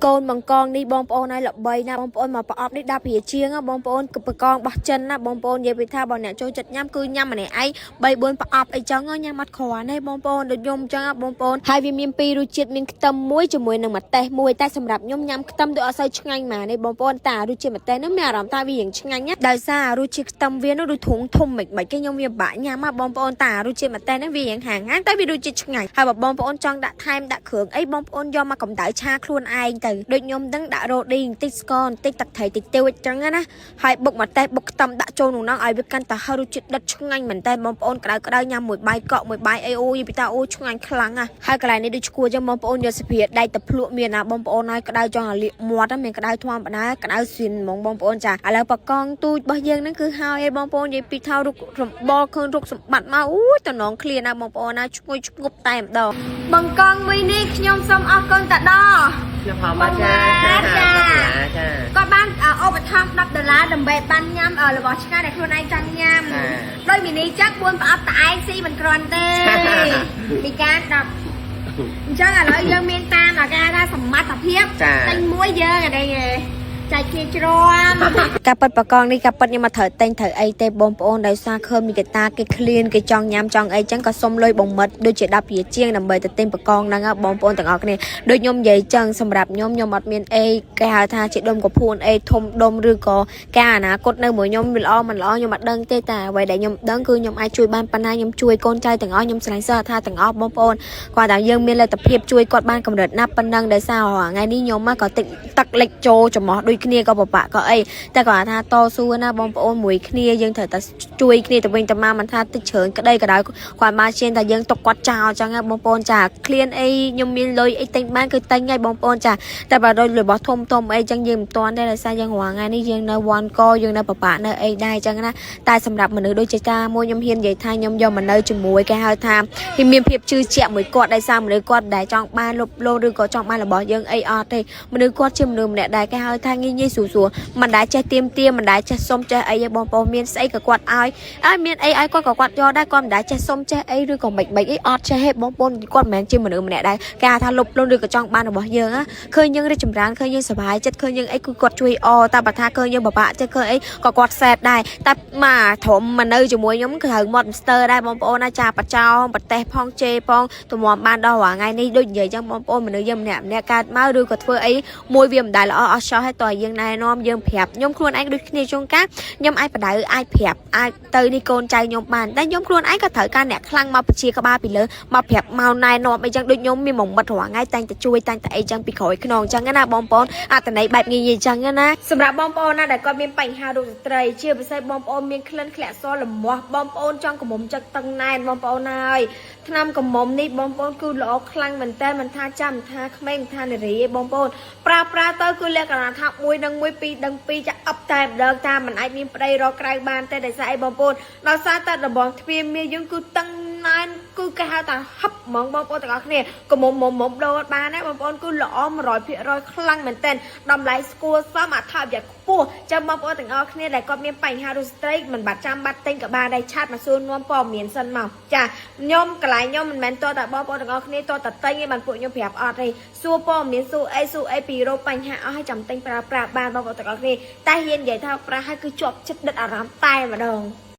កូនបង្កងនេះបងប្អូនហើយល្បីណាស់បងប្អូនមកប្រអប់នេះ10រៀលជាងណាបងប្អូនគឺបង្កងរបស់ចិនណាបងប្អូននិយាយពីថាបើអ្នកចូលចិត្តញ៉ាំគឺញ៉ាំម្នាក់ឯង3 4ប្រអប់អីចឹងញ៉ាំអត់គ្រាន់ទេបងប្អូនដូចខ្ញុំចឹងណាបងប្អូនហើយវាមានពីររសជាតិមានខ្ទឹមមួយជាមួយនឹងម្ទេសមួយតែសម្រាប់ខ្ញុំញ៉ាំខ្ទឹមដូចអត់សូវឆ្ងាញ់ហ្មងទេបងប្អូនតែរសជាតិម្ទេសនោះមានអារម្មណ៍ថាវារៀងឆ្ងាញ់ណាដោយសាររសជាតិខ្ទឹមវានោះដូចធុងធំមិនមិនគេខ្ញុំវាបាក់ញ៉ាំណាបងប្អូនតែរសជាតិម្ទេសនោះវារៀងហាងហាងតែវារសជាតិឆ្ងាញ់ហើយបើបងប្អូនចង់ដាក់ថែមដាក់គ្រឿងអីបងប្អូនយកមកកម្ដៅឆាខ្លួនឯងទៅដូចខ្ញុំដឹងដាក់រ៉ូឌីបន្តិចស្ករបន្តិចទឹកត្រីតិចតួចចឹងណាហើយបុកម្ទេសបុកខ្ទឹមដាក់ចូលក្នុងនោះឲ្យវាកាន់តែហឹររសជាតិដិតឆ្ងាញ់មែនតើបងប្អូនក្តៅក្តៅញ៉ាំមួយបាយកក់មួយបាយអីអូយពីតាអូឆ្ងាញ់ខ្លាំងណាស់ហើយកន្លែងនេះដូចឈួចឹងបងប្អូនយកសភាដែកទៅភ្លក់មានណាបងប្អូនហើយក្តៅចង់ឲ្យលាកមាត់មានក្តៅធម្មតាក្តៅស្រីនហ្មងបងប្អូនចាឥឡូវបកងទូចរបស់យើងហ្នឹងគឺហើយឲ្យបងប្អូននិយាយពីថារុករំបល់ឃើញរុកសម្បត្តិមកអូយតំណងឃ្លាណាបងប្អូនណាឈ្ងុយឈ្ងប់តែម្ដង បង្កងមួយនេះខ្ញុំសូមអរគុណតដល់ ខ្ញុំហៅមកចា បង ចា ចា ចា គាត់បានឧបត្ថម្ភ10ដុល្លារដើម្បីបានញ៉ាំរបស់ឆ្ងាញ់ដែលខ្លួនឯងចង់ញ៉ាំ ចា ដោយមីនីចឹង4ប្រអប់តឯងស៊ីមិនគ្រាន់ទេមីការ10អញ្ចឹងឥឡូវយើងមានតាមអាការថាសមត្ថភាព ចា ទិញមួយយើងអីទេចែកគ្នាជ្រាំ ការប៉ັດបកងនេះការប៉ັດខ្ញុំមកត្រូវតែងត្រូវអីទេបងប្អូនដោយសារឃើញមានកតាគេឃ្លានគេចង់ញ៉ាំចង់អីចឹងក៏សុំលុយបងមិត្តដូចជា10រៀលជាងដើម្បីទៅទិញបកងហ្នឹងហ៎បងប្អូនទាំងអស់គ្នាដូចខ្ញុំនិយាយចឹងសម្រាប់ខ្ញុំខ្ញុំអត់មានអីគេហៅថាជាដុំកភួនអីធំដុំឬក៏ការអនាគតនៅមួយខ្ញុំវាល្អមិនល្អខ្ញុំអត់ដឹងទេតែអ្វីដែលខ្ញុំដឹងគឺខ្ញុំអាចជួយបានប៉ុណ្ណាខ្ញុំជួយកូនចៅទាំងអស់ខ្ញុំស្រឡាញ់សិស្សថាទាំងអស់បងប្អូនគាត់តែយើងមានលទ្ធភាពជួយគាត់បានកម្រិតណាប៉ុណ្ណឹងដោយសារថ្ងៃនេះខ្ញុំក៏ទឹកទឹកលិចចូលច្រមុះដូចគ្នាក៏ពិបាកក៏អី តែគាត់ថាតស៊ូណាបងប្អូនមួយគ្នាយើងត្រូវតែជួយគ្នាទៅវិញទៅមកមិនថាតិចច្រើនក្តីក៏ដោយគាត់មកជាងតែយើងទុកគាត់ចោលចឹងណាបងប្អូនចាឃ្លានអីខ្ញុំមានលុយអីទិញបានគឺទិញហើយបងប្អូនចាតែបើដូចរបស់ធំធំអីចឹងយើងមិនទាន់ទេដោយសារយើងរាល់ថ្ងៃនេះយើងនៅវ៉ាន់កយើងនៅប្របាក់នៅអីដែរចឹងណាតែសម្រាប់មនុស្សដូចជាតាមួយខ្ញុំហ៊ាននិយាយថាខ្ញុំយកមកនៅជាមួយគេហៅថាគេមានភាពជឿជាក់មួយគាត់ដោយសារមនុស្សគាត់ដែលចង់បានលុបលោឬក៏ចង់បានរបស់យើងអីអត់ទេមនុស្សគាត់ជាមនុស្សម្នាក់ដែលគេហៅថាងាយងាយស្រួលស្រួល មិនដែលចេះទៀមទាមិនដែលចេះសុំចេះអីទេបងប្អូនមានស្អីក៏គាត់ឲ្យឲ្យមានអីឲ្យគាត់ក៏គាត់យកដែរគាត់មិនដែលចេះសុំចេះអីឬក៏មិនមិនអីអត់ចេះទេបងប្អូនគាត់មិនមែនជាមនុស្សម្នាក់ដែរគេហៅថាលុបលុនឬក៏ចង់បានរបស់យើងណាឃើញយើងរីកចម្រើនឃើញយើងសប្បាយចិត្តឃើញយើងអីគឺគាត់ជួយអតែបើថាឃើញយើងពិបាកចិត្តឃើញអីក៏គាត់សែតដែរតែមកត្រមមកនៅជាមួយខ្ញុំគឺហៅមាត់ស្ទើដែរបងប្អូនណាចាបចោប្រទេសផងជេរផងទម្រាំបានដល់រាល់ថ្ងៃនេះដូចនិយាយចឹងបងប្អូនមនុស្សយើងម្នាក់ម្នាក់កើតមកឬក៏ធ្វើអី មួយវាមិនដែលល្អអស់សោះហើយតើយើងណែនាំយើងប្រាប់ខ្ញុំខ្លួនឯងដូចគ្នាជួនកាលខ្ញុំអាចបដៅអាចប្រាប់អាចទៅនេះកូនចៅខ្ញុំបានតែខ្ញុំខ្លួនឯងក៏ត្រូវការអ្នកខ្លាំងមកបជាក្បាលពីលើមកប្រាប់មកណែនាំអីចឹងដូចខ្ញុំមានមួយមិត្តរាល់ថ្ងៃតែងតែជួយតែងតែអីចឹងពីក្រោយខ្នងចឹងណាបងប្អូនអត្តន័យបែបងាយៗចឹងណាសម្រាប់បងប្អូនណាដែលគាត់មានបញ្ហារោគស្ត្រីជាពិសេសបងប្អូនមានក្លិនធ្លាក់សលមាស់បងប្អូនចង់កមុំចឹកតឹងណែនបងប្អូនហើយថ្នាំកមុំនេះបងប្អូនគឺល្អខ្លាំងមែនតើមិនថាចាំមិនថាក្មេងមិនថានារីទេបងប្អូន ប្រើប្រាស់ទៅគឺលក្ខណៈថាមួយដឹងមួយពីរដឹងពីរចាអប់តែម្ដងតាមមិនអាចមានប្តីរកក្រៅបានទេដោយសារអីបងប្អូនដោយសារតែដបងទ្វារមាយើងគឺតឹងណែនគឺគេហៅថាហឹបហ្មងបងប្អូនទាំងអស់គ្នាកុំមុំមុំមុំដូរអត់បានទេបងប្អូនគឺល្អ100%ខ្លាំងមែនទែនតម្លៃស្គួរសមអត្ថប្រយោជន៍ខ្ពស់ចាំបងប្អូនទាំងអស់គ្នាដែលគាត់មានបញ្ហារស្ត្រីមិនបាច់ចាំបាត់ទិញក៏បានដែរឆាតមកសួរនាំព័ត៌មានសិនមកចាខ្ញុំកន្លែងខ្ញុំមិនមែនតតែបងប្អូនទាំងអស់គ្នាតតែទិញទេបានពួកខ្ញុំប្រាប់អត់ទេសួរព័ត៌មានសួរអីសួរអីពីរោគបញ្ហាអស់ឲ្យចាំទិញប្រើប្រាស់បានបងប្អូនទាំងអស់គ្នាតែហ៊ាននិយាយថាប្រាស់ឲ្យគឺជាប់ចិត្តដិតអារម្មណ៍តែម្ដង។